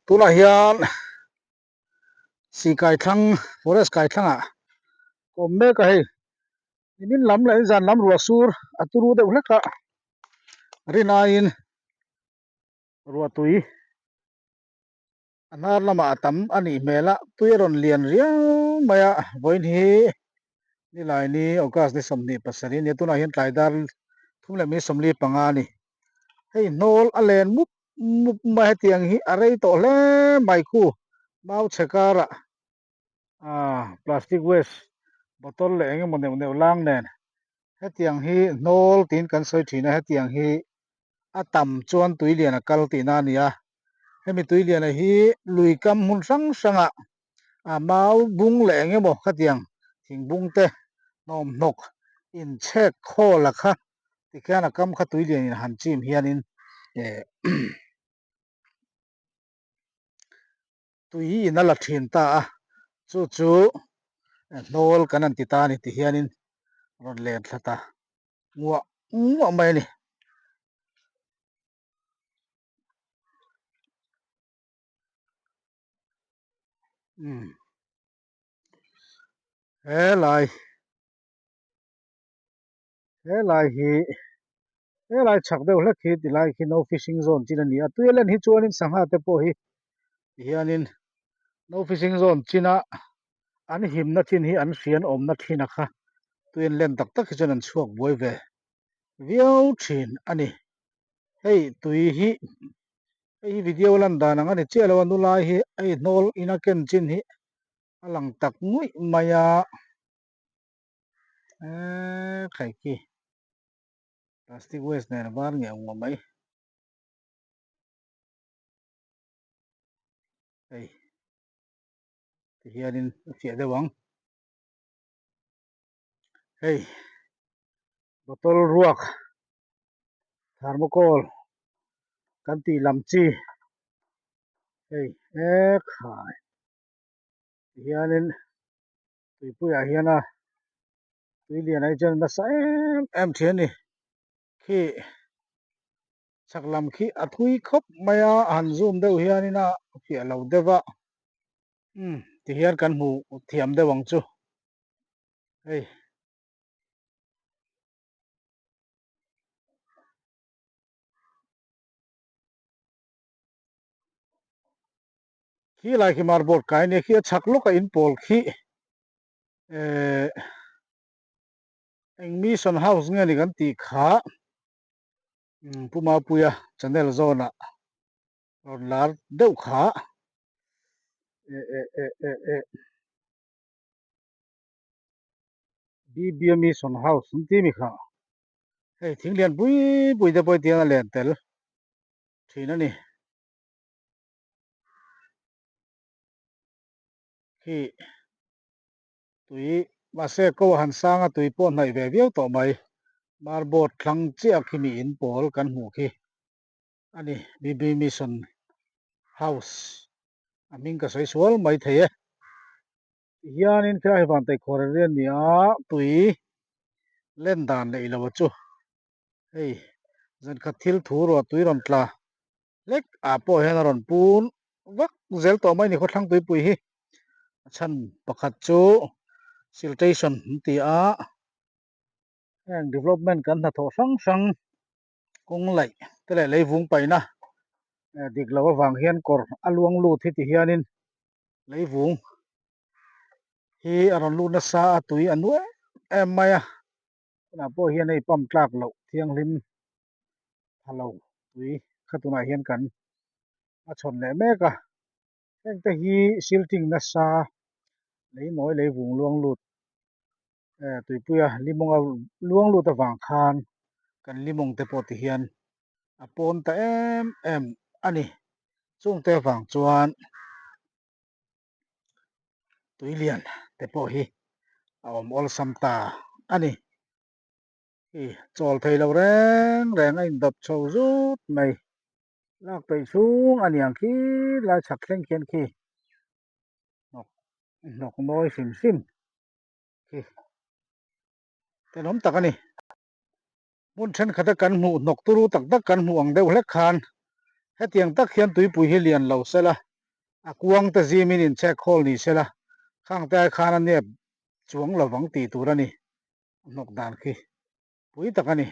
Tunah hian Sihkai thlang forest kai thlangah ka awm mek a hei nimin lam leh zan lam ruah sur a turu deuh hlek a rin aiin ruah tui a hnar lamah a tam a nih hmel a tui a rawn lian riau mai a vawiin hi nilai ni August ni 27 a nia tunah hian tlai dar 3:45 a ni hei hnawl a len mup mup mai hetiang hi a rei tawh hle mai khu mau chhe karah ah plastic waste bottle leh eng emaw neuh neuh lang nen hetiang hi hnawl tiin kan sawi thin a hetiang hi a tam chuan tui lian a kal tihna a ni a hemi tui liana hi lui kam hmun hrang hrangah ah mau bung leh eng emaw khatiang thing bung te hnawm hnawk inchhek khawl a kha tikhian a kam kha tui lian in han chim hianin eh tui in a la thin ta a chu chu hnawl kan han ti ta a ni ti hianin rawn len thla ta nguah nguah mai a ni. Umm helai helai hi helai chhak deuh hlek hi tilai khi no fishing zone chin a ni a tui a len hi chuanin sangha te pawh hi tihianin no fishing zone china an himna chin hi an hrian awmna thin a kha tui an len tak tak hi chuan an chhuak buai ve viau thin a ni hei tui hi hei hi video lan dan ang a ni chiah lo a nulai hi hei hnawl in a ken chin hi a lang tak nguih mai a eee khai khi plastic waste nen a var ngei ang mai hei tihianin a fiah deuh ang hei bottle ruak thermocol kan tih lam chi hei ekhai tihianin tuipuiah hian a tui lian ai chuan nasa em em thin a ni khi chhak lam khi a thui khawp mai a a han zoom deuh hianin a fiah lo deuh a umm tihian kan hmu thiam deuh ang chu hei. Khi lai khi marble kai ania khi a chhak lawk a in pawl khi ehh eng mission house nge ni kan tih kha umm Pu Mapuia channel zawn ah rawn lar deuh kha eh eh eh eh eh BBA mission house an ti mi kha hei thing lian pui pui te pawh hetiang a len tel thin a ni. Khi tui mahse ko a han sang a tui pawh hnaih ve viau tawh mai marboard thlang chiah khi mi in pawl kan hmuh khi a ni BB Mission House a hming ka sawi sual mai thei e tihianin khilai hi vantaih khuar area a ni a tui len dan leh ilo a chu hei zankhat thil thu ruah tui rawn tla hlek ah pawh hian a rawn pun vak zel tawh mai a ni khawthlang tuipui hi a chhan pakhat chu siltation an ti a heng development kan hnathawh hrang hrang kawng laih te leh leivung paihna dik loh avang hian kawr a luang lut hi ti hianin leivung hi a rawn lut nasa a tui a nuai em mai a tunah pawh hian hei pump tlak loh thianghlim tha lo tui kha tunah hian kan a chhawn leh mek a heng te hi silting nasa lei nawi lei vung luang lut eh tuipuia limawng a luang lut avang khan kan limawng te pawh ti hian a pawn ta em em a ni chungte avang chuan tui lian te pawh hi a awm awlsam ta a ni. Hi chawl thei lo reng reng a indawp chho zut mai lak peih chhung a niang khi lai chhak thleng khian khi hnawk hnawk nawi hrim hrim khi tenawm tak a ni. Hmun thenkhat a kan hmuh hnawk turu tak tak kan hmuh ang deuh hlek khan hetiang tak hian tuipui hi lian lo sela. A kuang te zimin inchhek khawl ni sela, khang te ai khan a nep chuang lovang tih tur a ni. A hnawk dan khi pui tak a ni.